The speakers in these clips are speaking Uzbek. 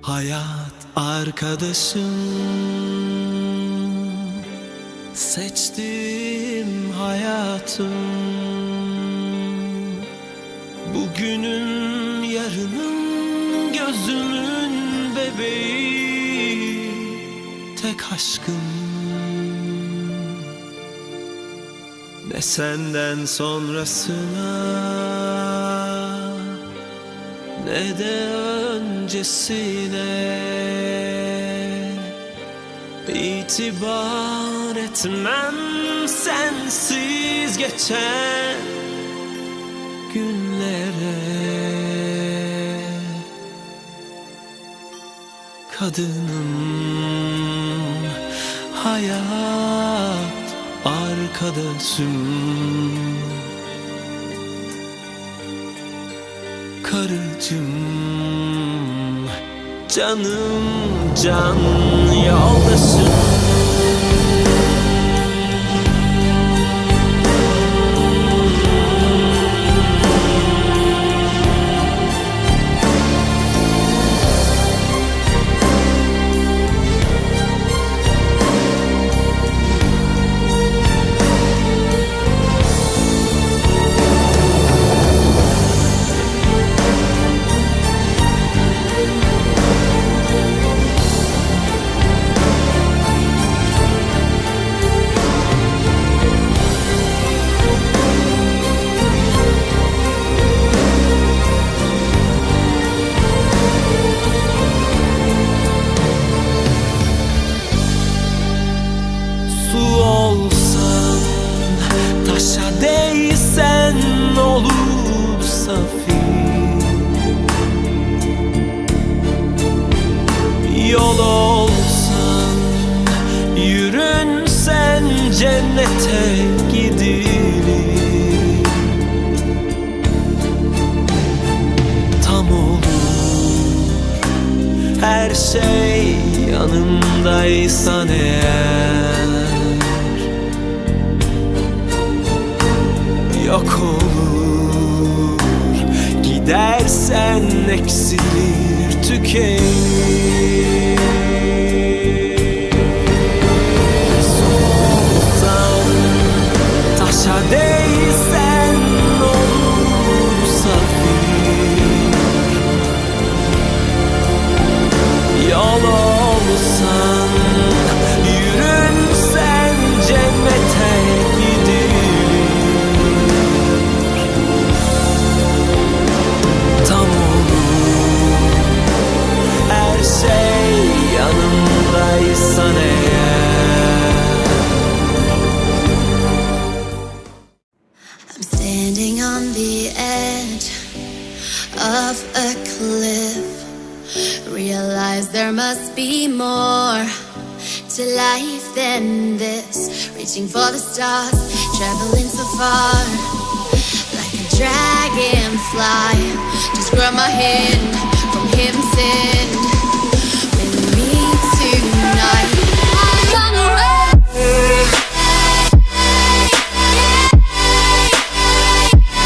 Hayat arkadaşım, seçtim hayatım. Bugünüm, yarınım, gözümün bebeği, tek aşkım. Ne senden sonrasına ne de öncesine itibar etmem sensiz geçen günlere. Kadınım, hayat arkadaşım, karıcığım, canım, can yoldaşım. Taşa değsen olur safi, yol olsan, yürünsen cennete gidilir. Tam olur her şey yanımdaysan eğer, yok olur gidersen eksilir, tükenir. Su olsan, taşa değsen olur safir, yol olsan, yürünsen cennete gidilir. Tam olur her şey yanımdaysan eğer. I'm standing on the edge of a cliff. Realize there must be more to life than this. Reaching for the stars, traveling so far, like a dragonfly. Just grab my hand from him, send with me tonight. I run away.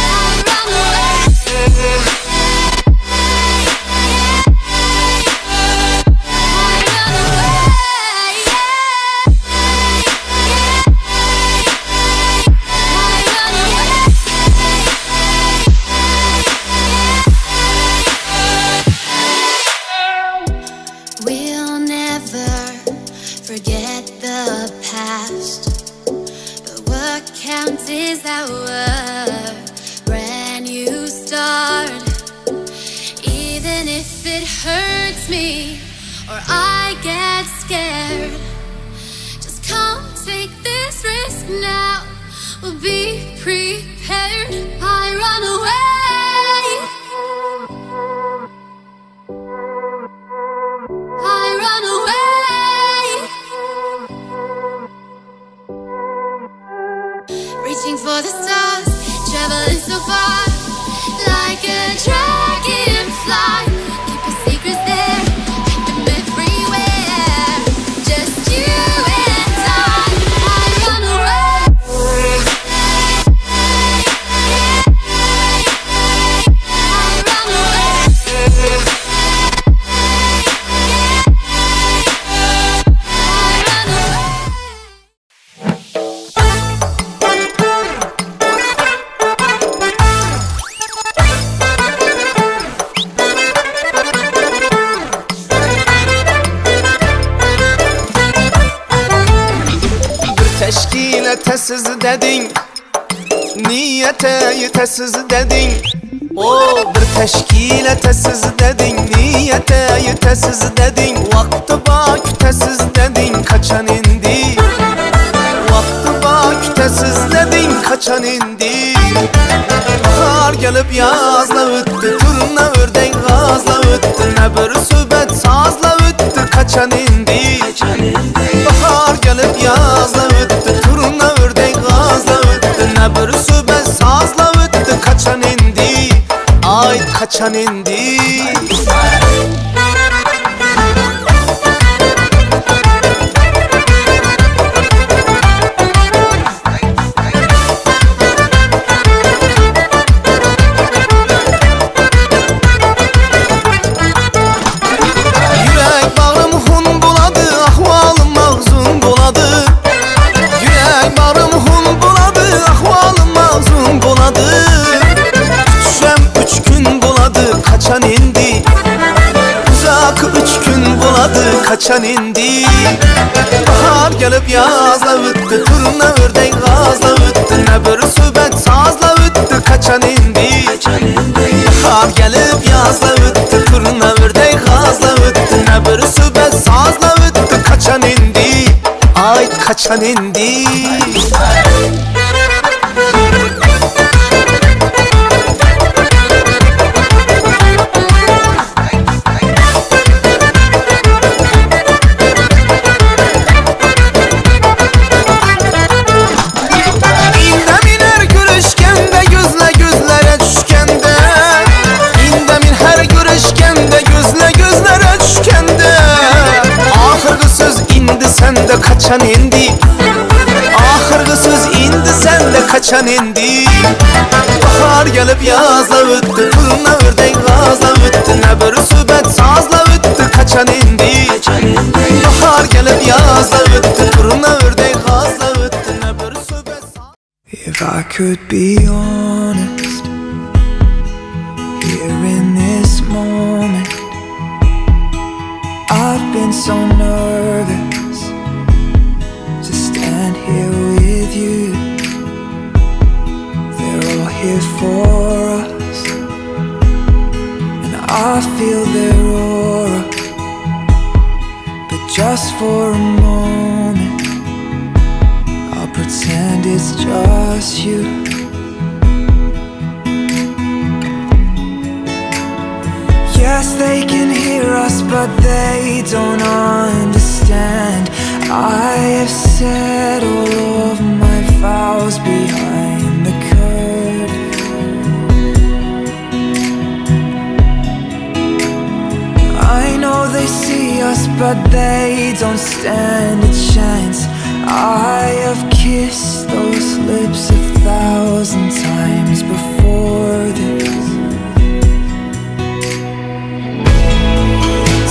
I run away. I run away. I run away. We'll never forget the past, but what counts is our brand new start. Even if it hurts me or I get scared, just come take this risk now. We'll be prepared. I run away. I run away. Reaching for the stars, traveling so far, like a dragonfly. Keep your secrets there, hide them everywhere. Just you and I. I run away. Niyete yetesiz dedin, o bir teşkil etesiz dedin. Niyete yetesiz dedin, Vakti ba kütesiz dedin, kaçan indi. Vakti ba kütesiz dedin, kaçan indi. Bahar gelip yazla öttü, turna ördek gazla öttü. Ne bir söhbet sazla öttü, kaçan indi. Bahar gelip yazla öttü, turna ördek gazla öttü. Ne bir söhbet sazla öttü, kaçan indi. Ay kaçan indi. Kaçan indi, uzak 3 gün buladı, kaçan indi. Bahar gelip yazla öttü, turna ördek gazla öttü. Ne bir söhbet sazla öttü, kaçan indi. Bahar gelip yazla öttü, turna ördek gazla öttü. Ne bir söhbet sazla öttü, kaçan indi. Ay kaçan indi. Sende kaçan indi, ahırgı söz indi, sende kaçan indi. Bahar gelip yazla öttü, turna ördek gazla öttü. Ne bir söhbet sazla öttü, kaçan indi. Bahar gelip yazla öttü, turna ördek gazla öttü. Ne bir söhbet. If I could be honest, here in this moment, I've been so nervous to stand here with you. They're all here for us, and I feel their aura. But just for a moment, I'll pretend it's just you. Yes, they can hear us, but they don't understand. I have said all of my vows behind the curtain. I know they see us, but they don't stand a chance. I have kissed those lips 1,000 times before this.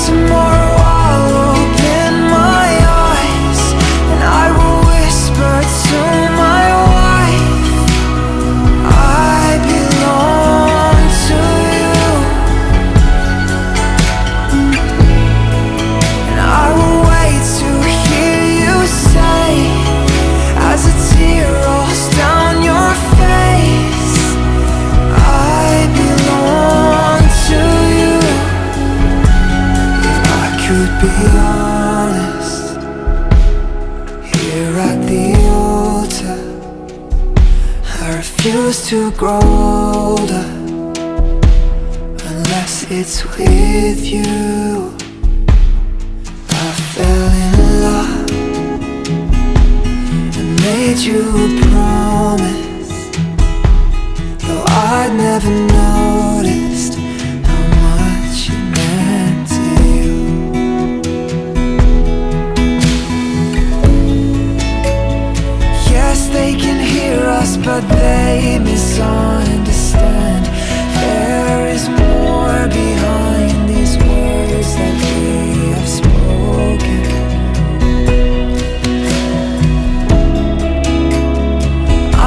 Tomorrow I'll open my eyes and I will whisper to my wife, I belong to you. And I will wait to hear you say, as a tear rolls down your face, I belong to you. Could be honest, here at the altar, I refuse to grow older unless it's with you. I fell in love and made you a promise, though I'd never noticed how much it meant to you. Yes, they can hear us, but they misunderstand. There is more behind these words that we have spoken.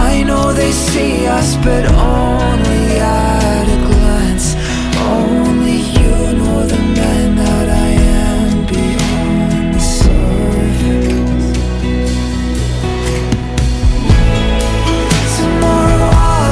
I know they see us, but only at a glance. Only you know the man that I am beyond the surface. Tomorrow I'll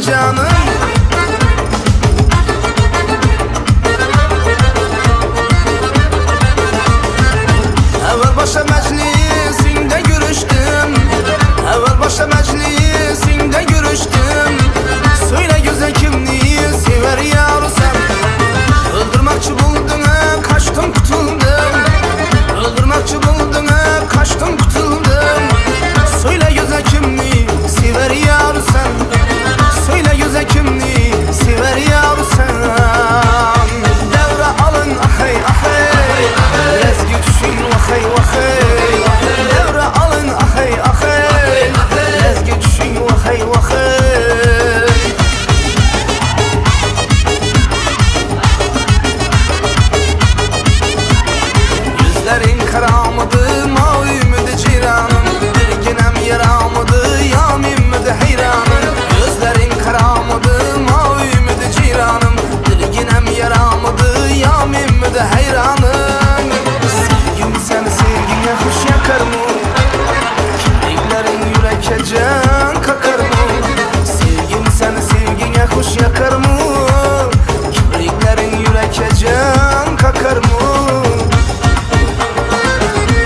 canım. Evvel başa meclisinde görüştüm, evvel başa meclisinde görüştüm. Söyle güzel kimliği sever yavru sen. Öldürmekçi buldun ha, kaçtım kutuldum. Öldürmekçi buldun ha, kaçtım kutuldum. Söyle güzel kimliği sever yavru sen. Söyle güzel kimliği sever yavru sen. Devre alın ahay ahay, lezgi düşün vahay vahay. Devre alın ahay ahay, lezgi düşün vahay vahay. Yüzlerin karamıdı, mavi midi ciranım. Bir ginem yaramıdı, yamin midi hayranım. Gözlerin karamıdı, mavi midi ciranım. Bir ginem yaramıdı, yamin midi hayranım. Sevgim seni sevgine hoş yakar mı? Kimliklerin yüreke can kakar mı? Sevgim seni sevgine hoş yakar mı? Kimliklerin yüreke can kakar mı?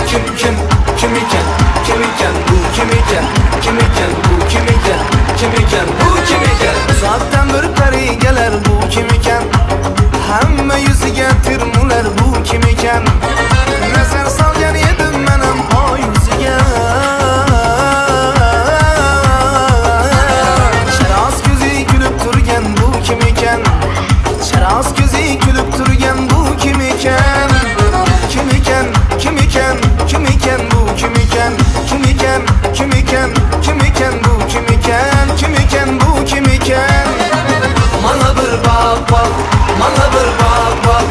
Kim kim kim iken, kim iken bu kim iken, kim iken bu kim iken, kim iken bu kim iken. Uzaktan bir peri gelir bu kim iken, hemme yüzü getirmuler bu kim iken. Nazar salgan yedim menem o yüzüge. Çaras gözü gülüp turgan bu kim iken, çaras gözü gülüp turgan bu kim iken. Kim iken, kim iken, kim iken bu kim iken, kim iken, kim iken, kim iken bu kim iken, kim iken bu kim iken. Bana bir bak bak, bana bir bak bak,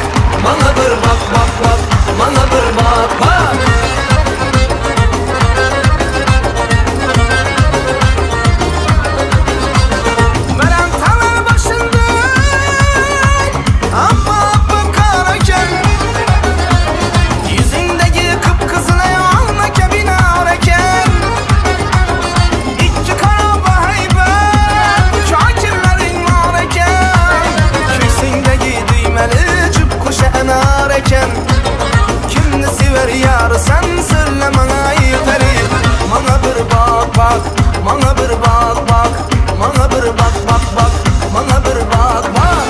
bana bir bak bak bak, bana bir bak bak. Melantalar başında amma karaken, yüzündeki kıpkızıl ayağına kebinar eken. İki kara baheybet şakirlerin var eken. Kürsündeki düğmeli cüp kuşa enar eken. Kimni sever yarı sen söyle bana yeteri. Bana bir bak bak, bana bir bak bak, bana bir bak bak bak, bana bir bak bak.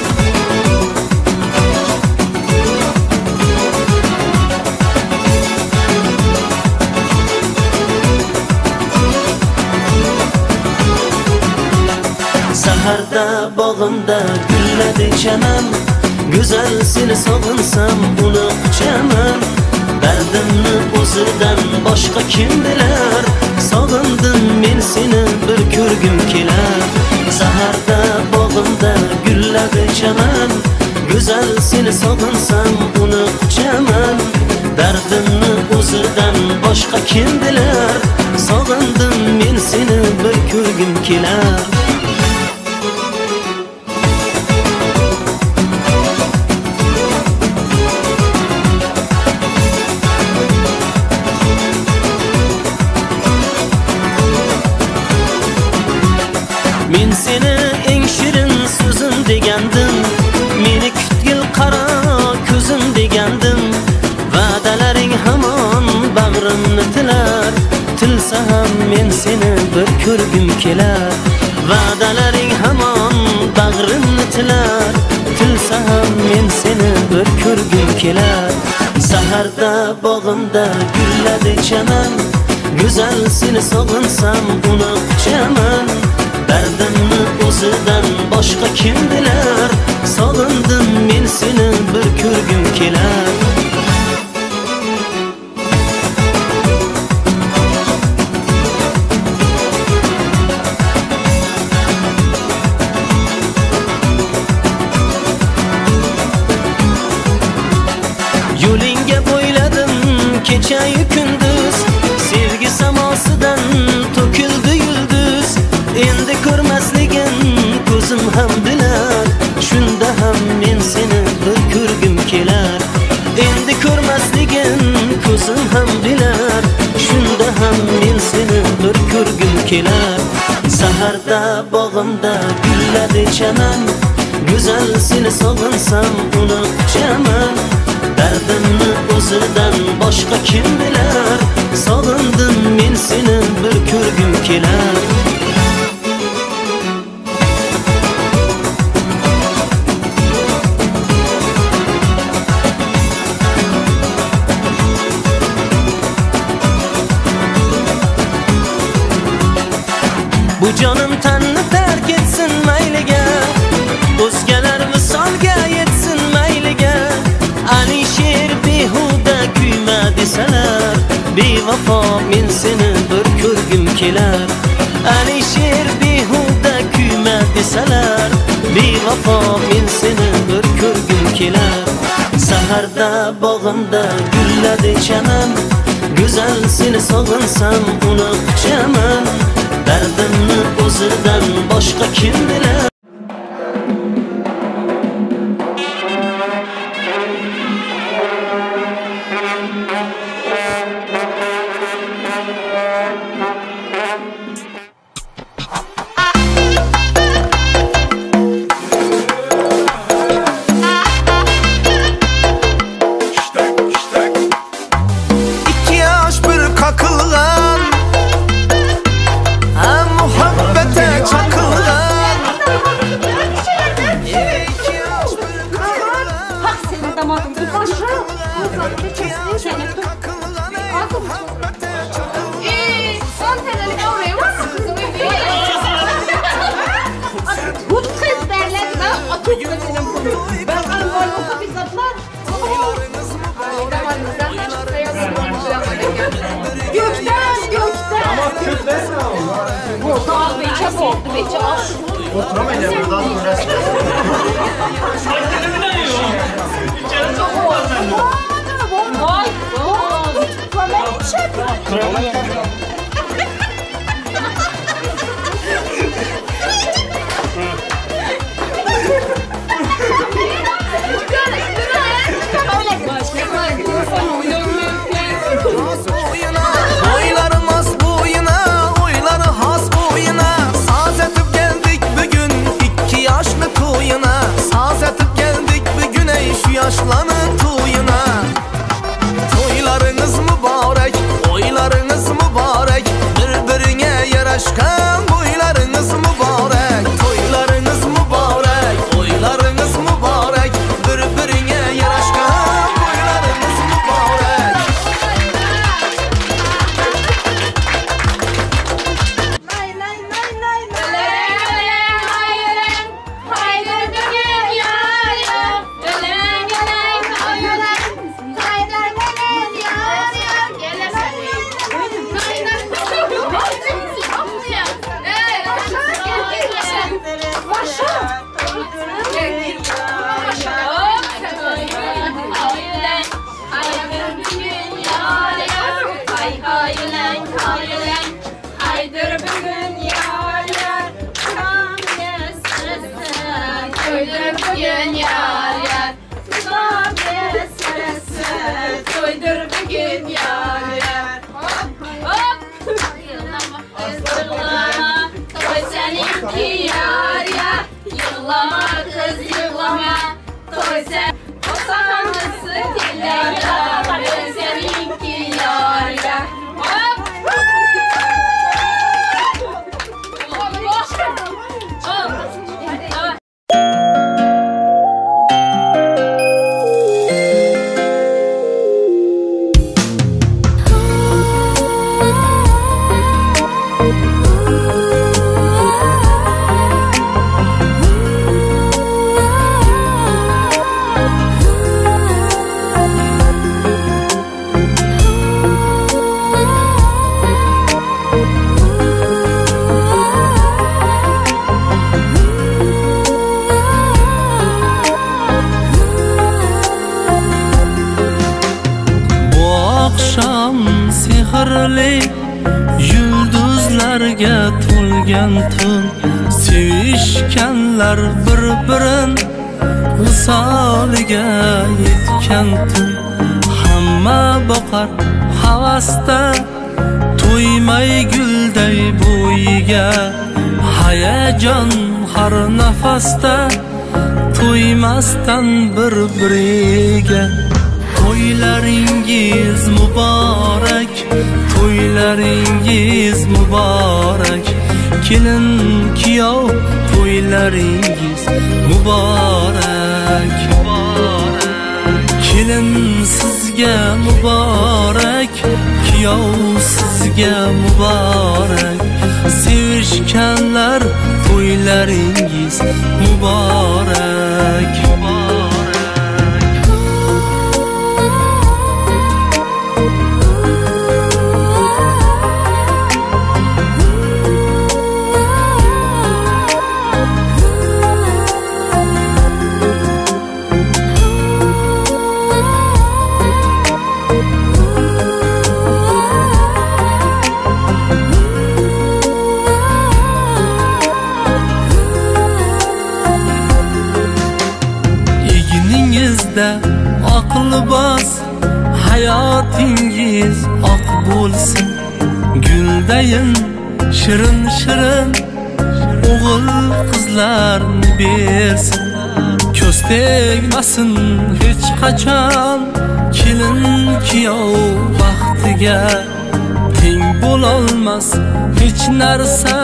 Saharda bog'imda gulladi chaman, go'zal seni sog'insam uni quchaman. Dardimni o'zidan boshqa kim bilar, sog'indim men seni bir ko'rgim kelar. Saharda bog'imda gulladi chaman, go'zal seni sog'insam uni quchaman. Dardimni o'zidan boshqa kim bilar, sog'indim men seni bir ko'rgim kelar. Men seni eng shirin so'zim degandim, meni kutgil qara ko'zim degandim. Va'dalaring hamon bag'rimni tilar, tilsa ham men seni bir ko'rgim kelar. Va'dalaring hamon bag'rimni tilar, tilsa ham men seni bir ko'rgim kelar. Saharda bog'imda gulladi chaman, go'zal seni sog'insam uni quchaman. Dardimni o'zidan boshqa kim bilar, sog'indim men seni bir ko'rgim kelar. Yo'lingga bo'yladim kechayu kunduz, sevgi samosidan to'kildi yulduz. Endi ko'rmasligin ko'zim ham bilar, shunda ham men seni bir ko'rgim kelar. Endi ko'rmasligin ko'zim ham bilar, shunda ham men seni bir ko'rgim kelar. Saharda bog'imda gullar gulladi chaman. Go'zal seni sog'insam uni quchaman. Dardimni o'zidan boshqa kim bilar? Sog'indim men seni bir ko'rgim kelar. Bu jonim tanni tark etsin mayliga, o'zgalar visolga yetsin mayliga. Alisher behuda kuyma desalar, bevafo men seni bir ko'rgim kelar. Alisher behuda kuyma desalar, bevafo men seni bir ko'rgim kelar. Saharda bog'imda gulladi chaman, go'zal seni sog'insam uni quchaman. Dardimni o'zidan boshqa kim bilar? İki yaş bir kakılgan, muhabbete çakılgan. Hak senin damadın bu başı. Bu kız derler ben atıp bunu. Ben Gökten, gökten. Ama kökten. Beçe boldu, beçe aş. Oturamayacağım, buradan uğraşacağım. Vay, vay. Yaşlanın toyuna. Toylarınız mübarek, oylarınız mübarek. Bir-birine yaraşkan boylarınız mübarek. Toylarınız mübarek, oylarınız mübarek. Bir-birine yaraşkan boylarınız mübarek. Nay nay nay nay nay. Yığlama kız yığlama, toy sen o yar, seninki yar yar. Hop! Hop! Hop! Sehrli yulduzlarga to'lgan tun, sevishganlar bir-birin visoliga yetgan tun. Hamma boqar havasda, to'ymay gulday bo'yiga, hayajon Har nafasda to'ymasdan bir-biriga. To'ylaringiz muborak, to'ylaringiz muborak. Kelin kuyov to'ylaringiz muborak. Kelin sizga muborak, kuyov sizga muborak. Sevishganlar to'ylaringiz muborak. Oq libos hayotingiz oq bo'lsin. Guldayin shirin shirin o'g'il qizlarni bersin. Ko'z tegmasin hech qachon kelin kuyov baxtiga. Teng bo'lolmas hech narsa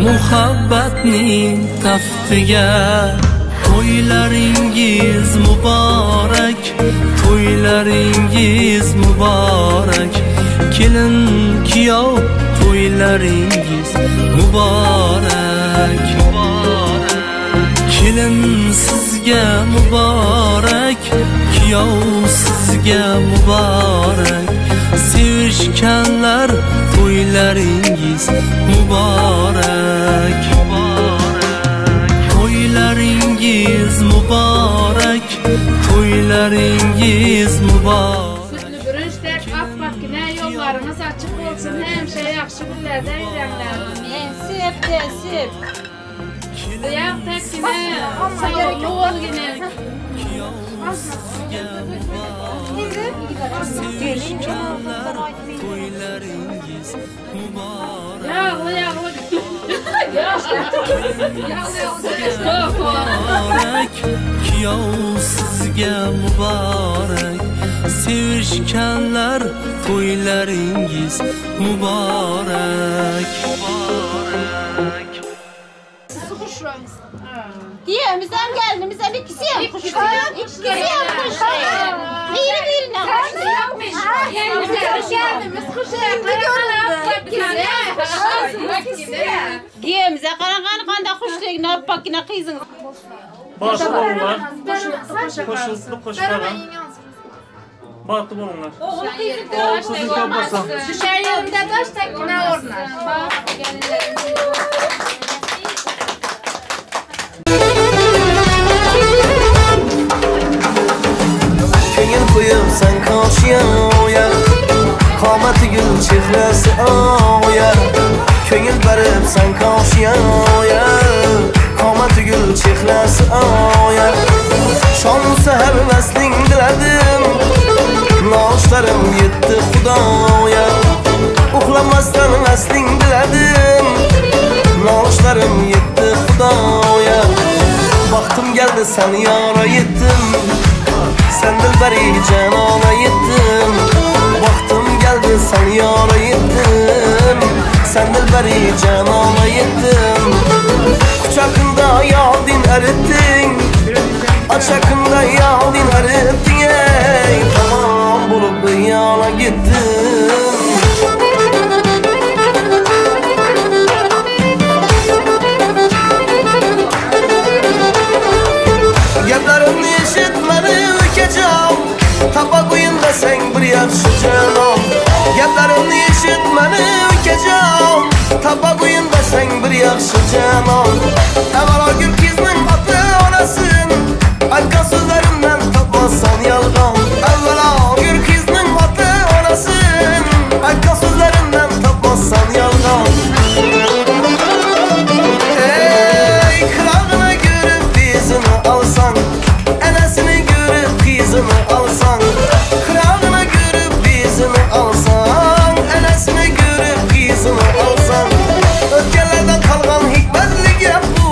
muhabbatning taftiga. To'ylaringiz muborak, to'ylaringiz muborak. Kelin kuyov to'ylaringiz muborak. Kelin sizga muborak, kuyov sizga muborak. Sevishganlar to'ylaringiz muborak. To'ylaringiz muborak, to'ylaringiz muborak. Sütlü bürünçdek appakkina yollarınız açık olsun. Həmişə yaxşı günlərdə yürənlər. Sep de sep. Ayaq təkkinə, sağlıqlı ol yenə. To'ylaringiz muborak. Yağlı yağlı. Muborak, kuyov sizga muborak. Sevishganlar to'ylaringiz muborak. Diyemiz hem gelinimiz hem ikisi hem kuşlar. İkisi hem kuşlar. Biri birine kuşlar. Gelinimiz kuşlar. Diyemize qaranğan qanda xuşluğuna pakina qızın. Başlı olunlar. Qoşullu qoşqaran. Baxtlı olunlar. Oğul qızı tapmasan. Düşən yerində daş təkkinə ornar. Ko'ngil qo'yibsan koshiyoya, qomati gul chehrasi oya. Ko'ngil beribsan koshiyoya, qomati gul chehrasi oya. Shom sahar vasling diladim, noshlarim yetdi Xudoya. Uxlamasdan vasling diladim, noshlarim yetdi Xudoya. Baxtim geldi sen yara yettim, sen dilberi canona yettim. Baxtim geldi sen yara yettim, sen dilberi canona yettim. Quchaqında yağdin erittin, açakında yağdin erittin. Ey tamam bulup yana gittim. Gaplarımni eshitmadi ukajon, tapa qo'yin desang bir yaxshi janon. Gaplarımni eshitmadi ukajon, tapa qo'yin desang bir yaxshi janon. Avvalo Gulqizning ota onasin, aytgan so'zlarimdan topmasan yolg'on. Avvalo Gulqizning ota onasin, aytgan so'zlarimdan topmasan yolg'on. Ey qirog'ini ko'rib bezini olsan, enesini görüp kızını alsan. Kırağını görüp bezini alsan, enesini görüp kızını alsan. Ötkenlerden kalgan hikmetli gap bu,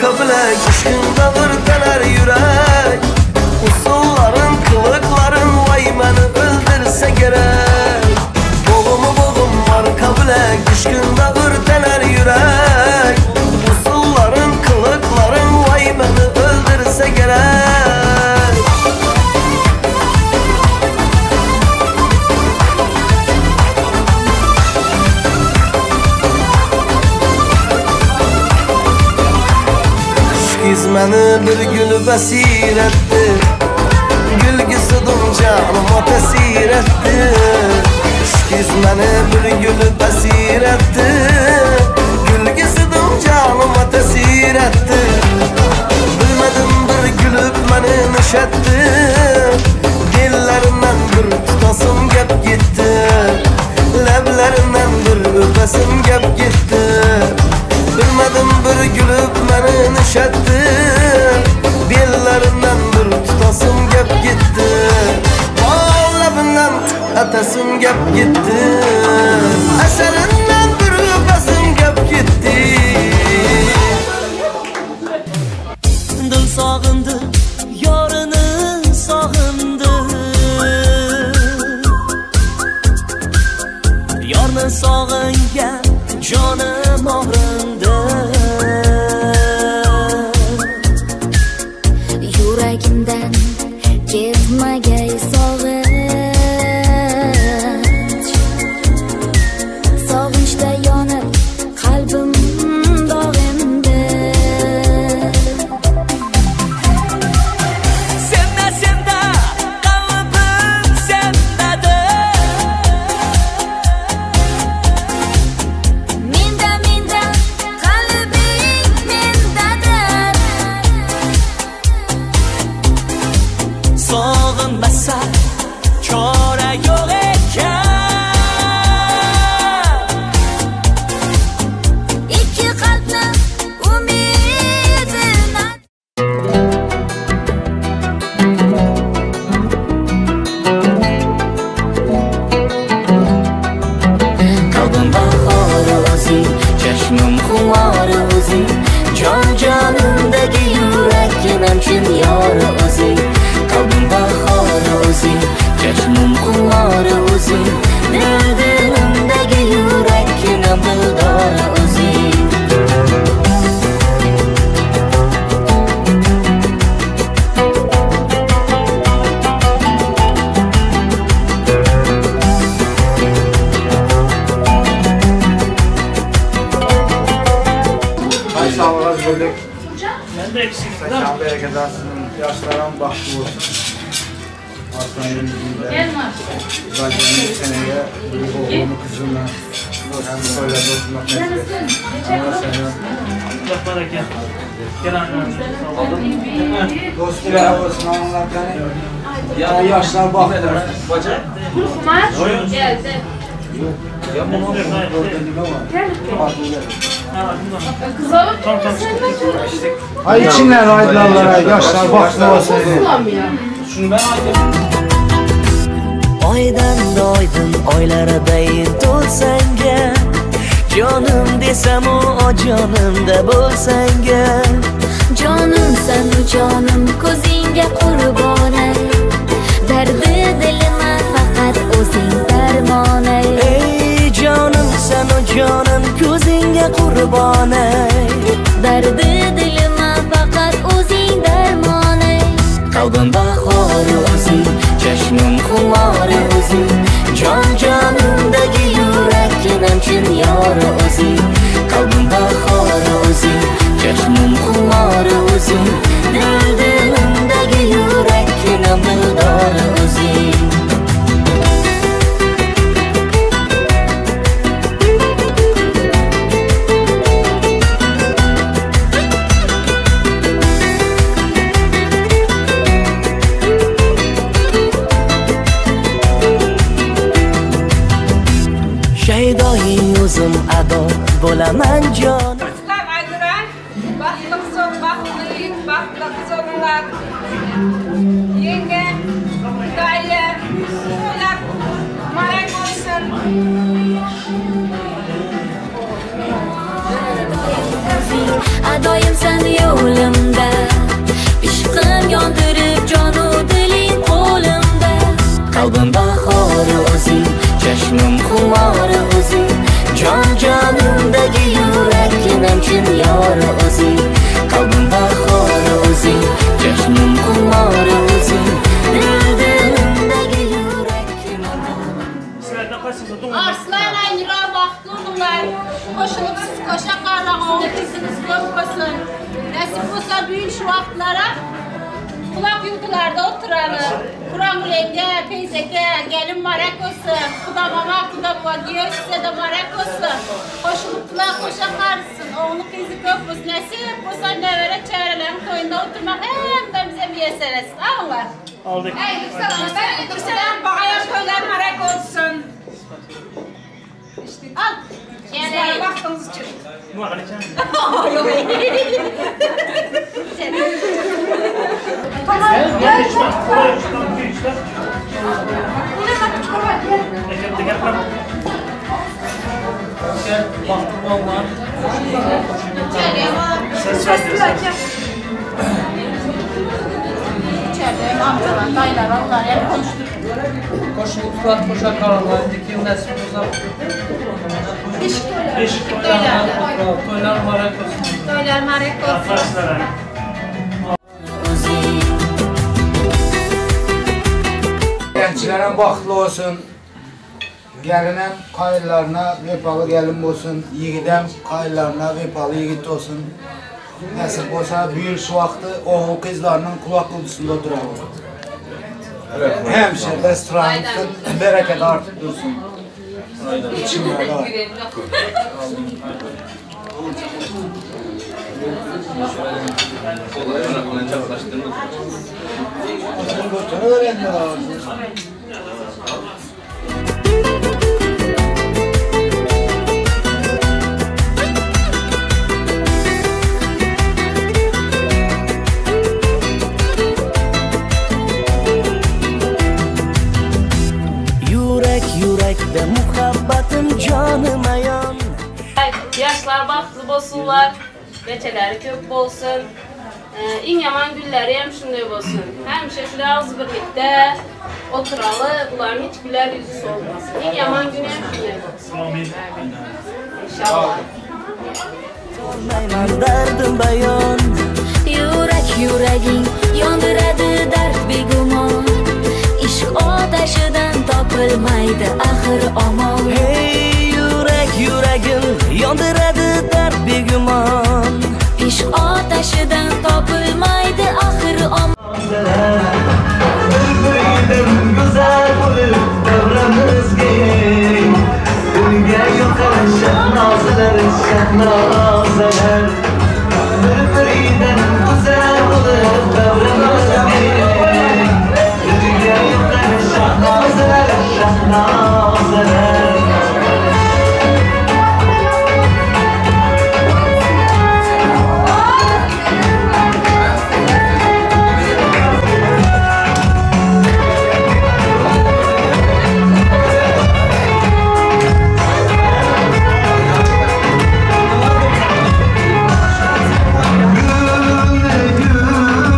Marka bilek, ishqingda o'rtanar yurak. Usulların, kılıkların vay meni öldürse gerek. Bo'g'imi bo'g'im marka bilek, ishqingda o'rtanar yurak. Usulların, kılıkların vay meni öldürse gerek. Meni bir gül basir etdi, Gülgüsüdüm canıma tesir etdi. Ishqiz meni bir gül basir etdi, Gülgüsüdüm canıma tesir etdi. Bilmedim bir gülüp meni nişetdi, Dillerinden bir tutasım gep gitti, Leblerinden bir öpesim gep gitti. Bilmedim bir gülüp meni nişetdi, Bellerinden bir tutasım gep gitti, Lebinden atasım gep gitti, Eserinden bir öpesim gep gitti. Dil sog'indi, yorini sog'indi, Yorni sog'ingan jonim og'rindi. Yuragimdan ketmagay sog'inch, Sog'inchda yonib qalbim dog' endi. Senda, senda qalbim sendadir, Menda, menda qalbing mendadir. Sog'inmasa chora yo'q ekan. Ikki qalbni umidini. Qalbim bahori o'zing, chashmim xumori o'zing, Jon jonimdagi yurakkinam chin yori o'zing. Qalbim bahori o'zing, chashmim xumori o'zing, Dil dilimdagi yurakkinam dildori o'zing. Sağlığa birlik. Səkşənbəyə qədər sizin yaşlarım baxtlı olsun. Aslan seneye oğlumu kızımla hem soylarda oturmak nasip etsin. Dostlar olsun, anlarken yani yaşlar baxtlı olsun. Geldi. Ay içinler aydınlarlara, yaşlar baxtlı olsun. Oydan oydin oylarday to'lsanga, Jonim desam o jonimda bo'lsanga. Jonimsan u jonim ko'zingga qurbonay, Dardi dilima faqat o'zing darmonay. Ey jonimsan u jonim ko'zingga qurbonay, Dardi dilima faqat o'zing darmonay. Qalbim bahori o'zing, chashmim xumori o'zing, Jon jonimdagi yurakkinam chin yori o'zing. Qalbim bahori o'zing, chashmim xumori o'zing, Dil dilimdagi yurakkinam dildori o'zing. Shaydoying o'zim ado bo'laman jon. Qizlar Aynura, baxtli qiz, baxtli, baxtli qiz o'g'illar. Yenga, dayı, to'ylar muborak bo'lsin. Adoyimsan yo'q. oldimda. Ishqim yondirib jonu diling qo'limda. Qalbim bahori o'zing, chashmim xumori o'zing, jon jonimdagi yuraginam chin yori o'zing. Qalbim bahori o'zing, chashmim xumori o'zing, dilimdagi yuraginam. Arslan Aynura baxtli olinglar. Qo'shilib siz qo'sha qarang, o'g'lingiz ko'p bo'lsin. Nasib bo'lsa bu yil shu vaqtlara kulak yurtlarda oturalım. Kur'an yenge, teyzeke, gelin marak olsun. Kuda mama, kuda baba, giyor size de marak olsun. Koşulup kulak koşa karısın. Oğlu kızı köp olsun. Nasip olsa nevere çevrelerin toyunda oturmak hem de bize müyesser etsin. Allah. Aldık. Selam, bağaya toylar marak olsun. Al. Sizler vaktiniz için. Yok. İçeride amcalar, dayılar, onlar hep konuştuk. Koşuluklar, koşa kararlar, indiki yıl nasip olsa. Eşik toylar. Toylar mübarek olsun. Toylar mübarek olsun. Gençlerin baxtlı olsun, gelinen kayırlarına vefalı gelin olsun, yiğidem kayırlarına vefalı yiğit olsun. Nasip olsa büyür şu vaxtı oğul kızlarının kulak ulusunda duralım. Hemşe restoranın bereket artık dursun. İçimde var. Yürek yürekte muhabbetim canım ayan. Yaşlar baxtlı bolsunlar, beçeleri köp olsun. İn yaman günleri hem şunday olsun. Həmişə şöyle ağız birlikte oturalı, bunların hiç güler yüzü solmasın. İn yaman günü hem şunday olsun. Amin. İnşallah. Derdim bayon. Yürek yüreğin yondiradi dert begumon. Ishq otashidan topilmaydi axir omon. Hey yürek yüreğin yondiradi dert begumon. Ishq otashidan topilmaydi axir omon. Bir-biridan go'zal bo'lib davramizga dilga yoqar shahnozalar, shahnozalar. Bir-biridan go'zal bo'lib davramizga dilga yoqar shahnozalar, shahnozalar. Gülüm, gülüm,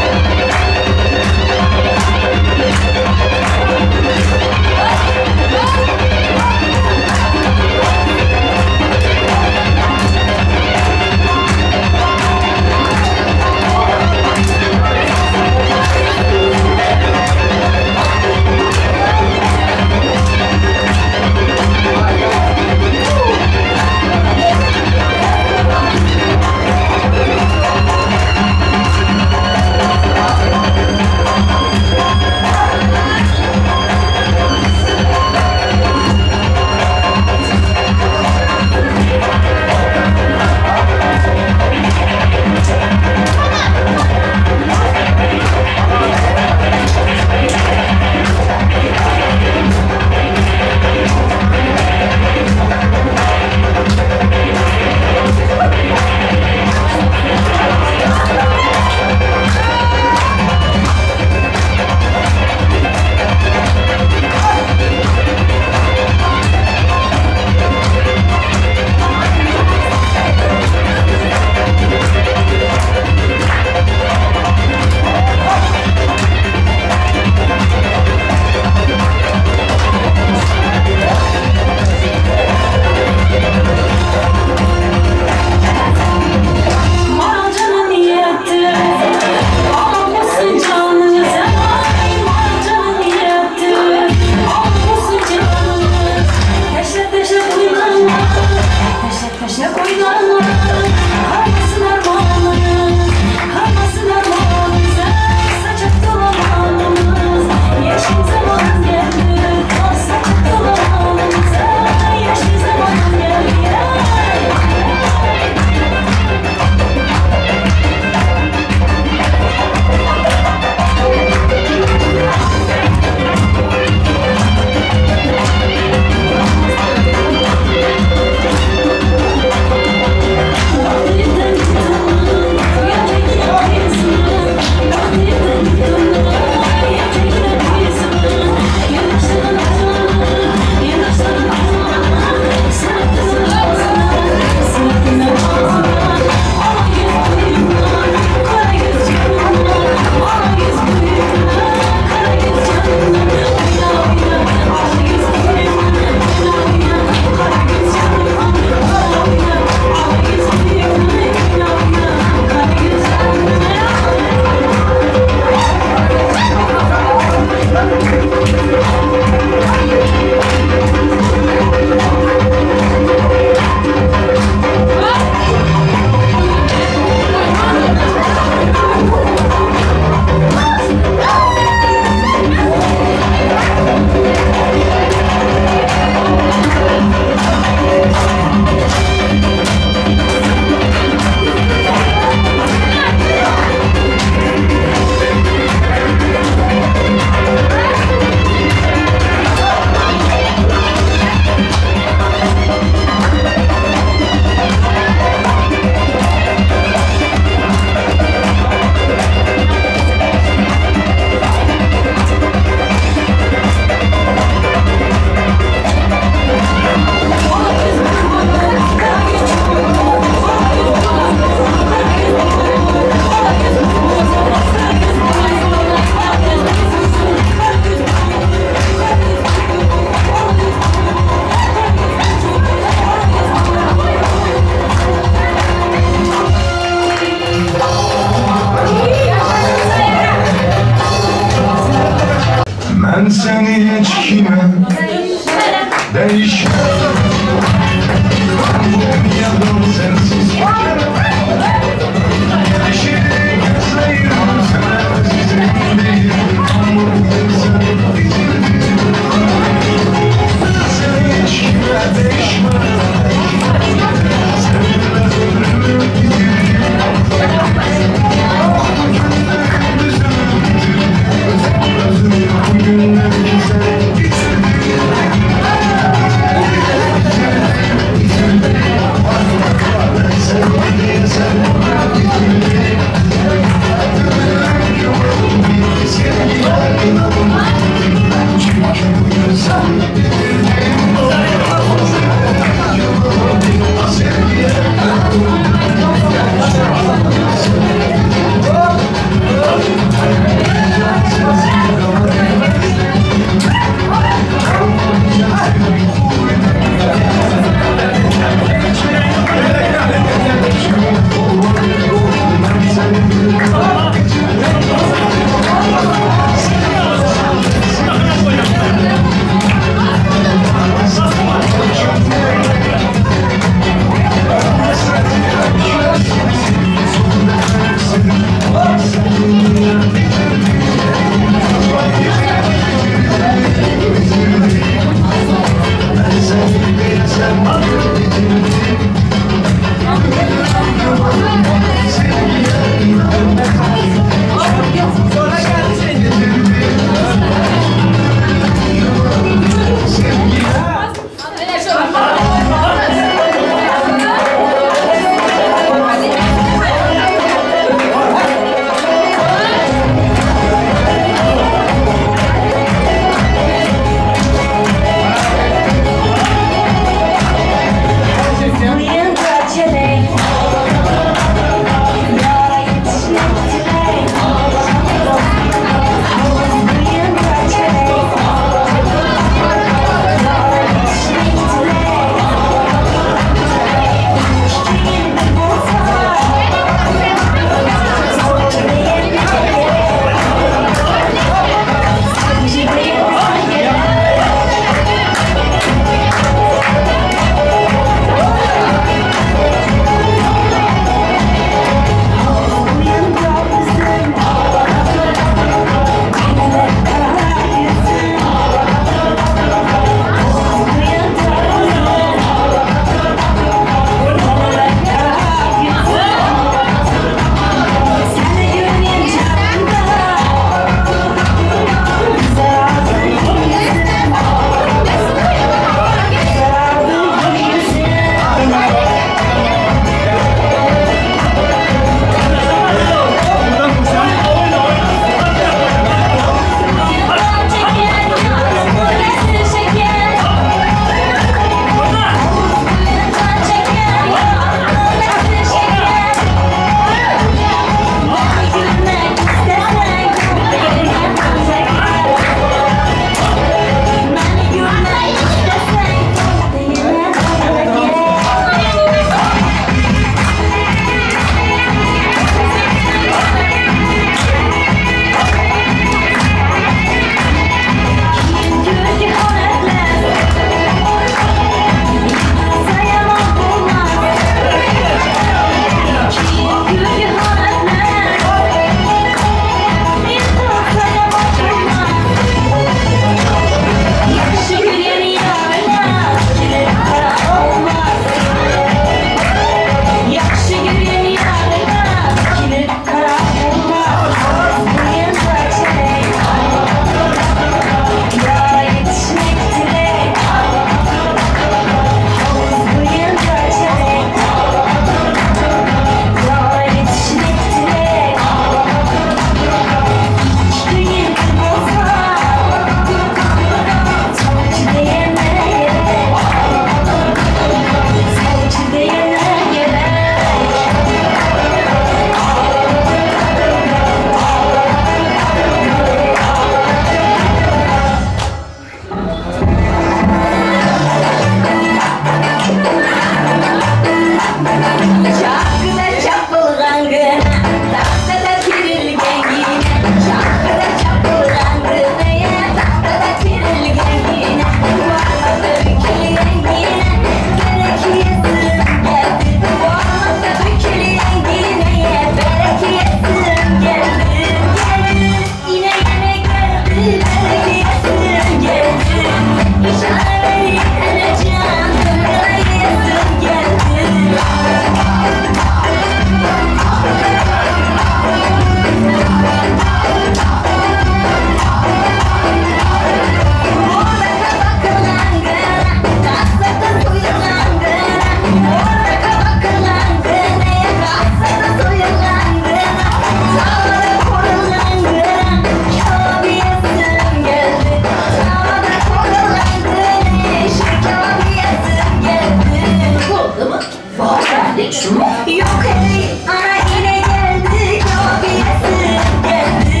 Mı? Yok ey ana yine geldi, yok yesin geldi.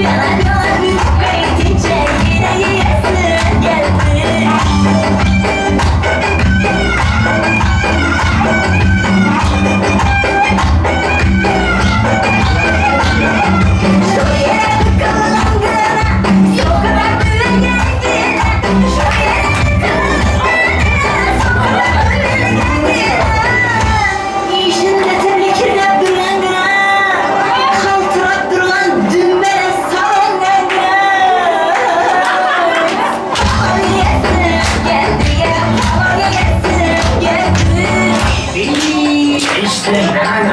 Yalan yalan kayıt yine yesin geldi. Sonra ben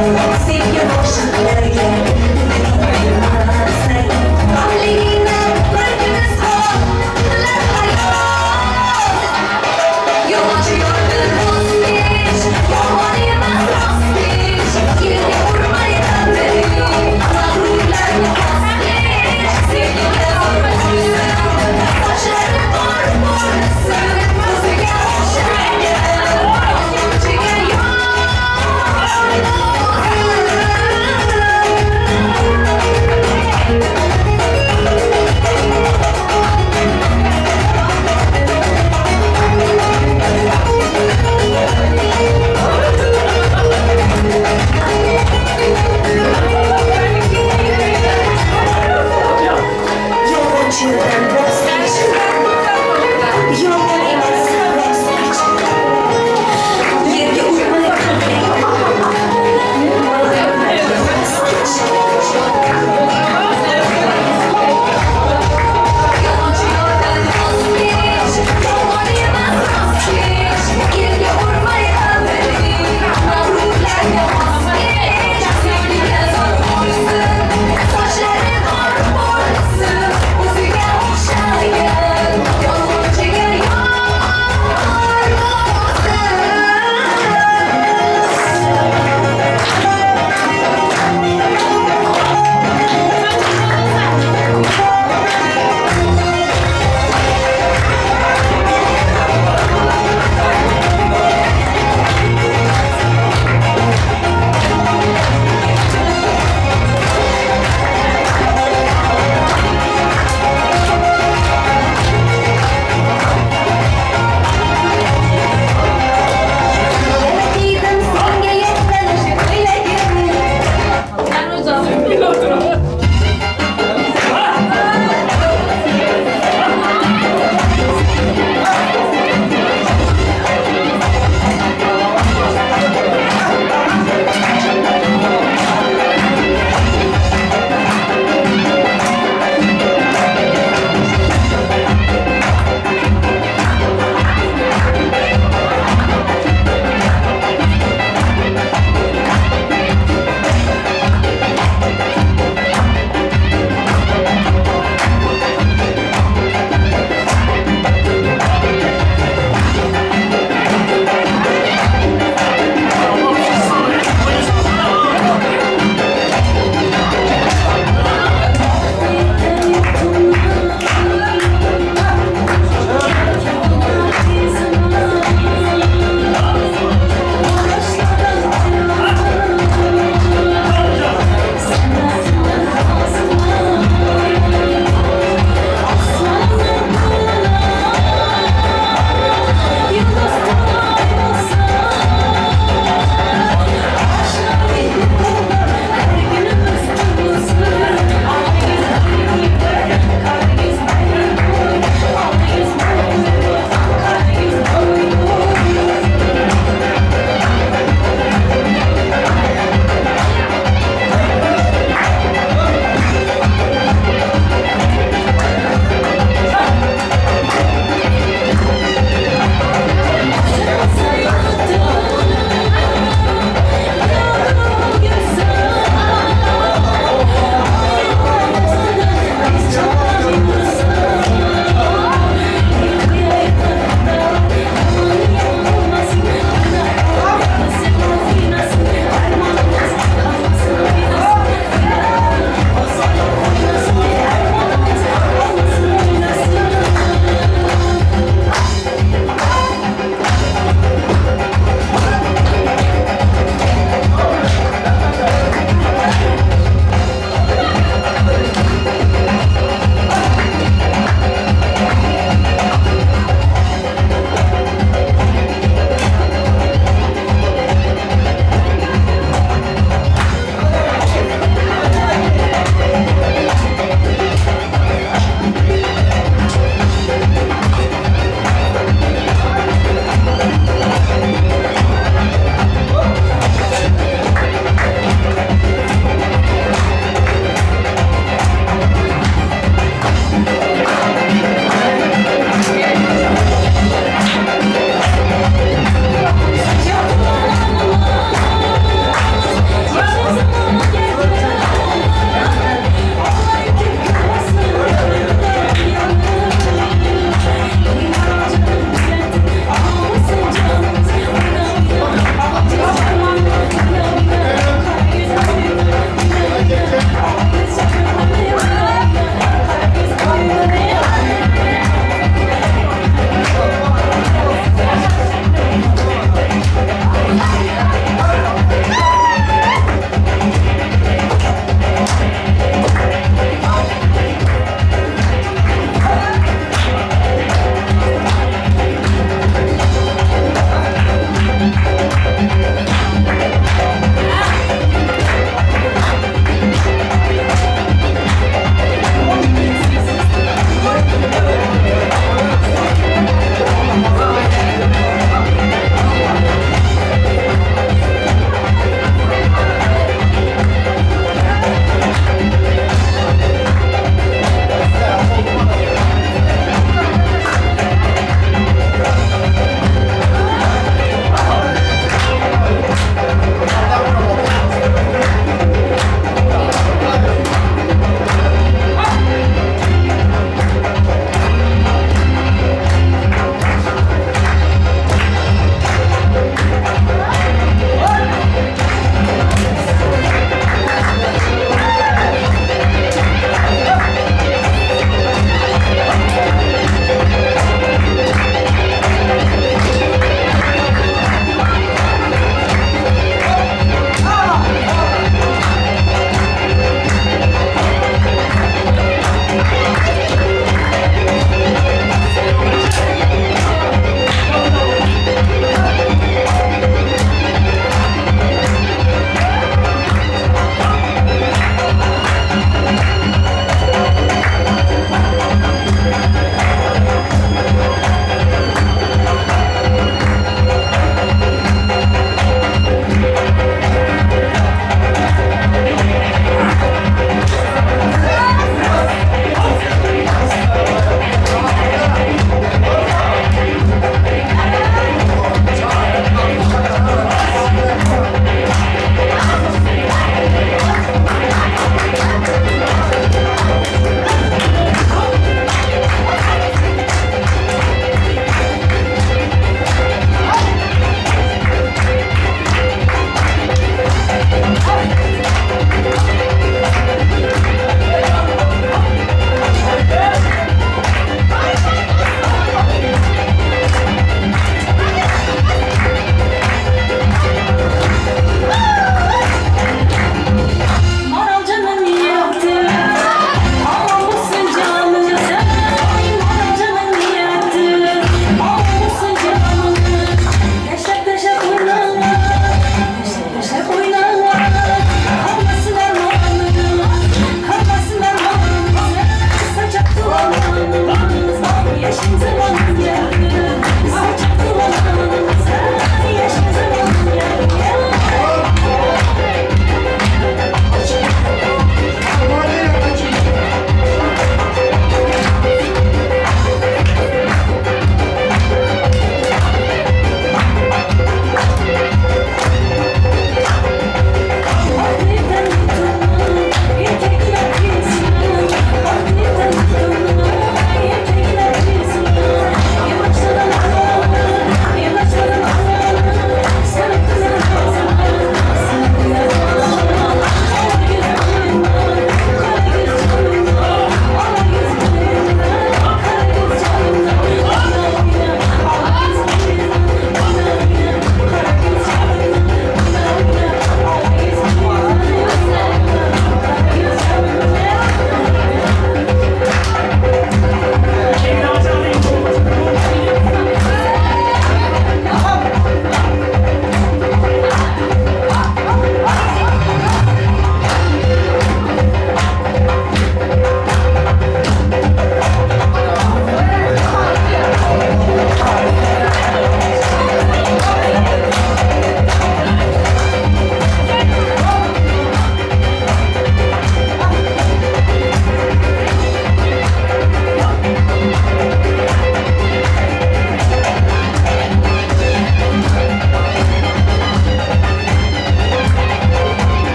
We'll see your motion.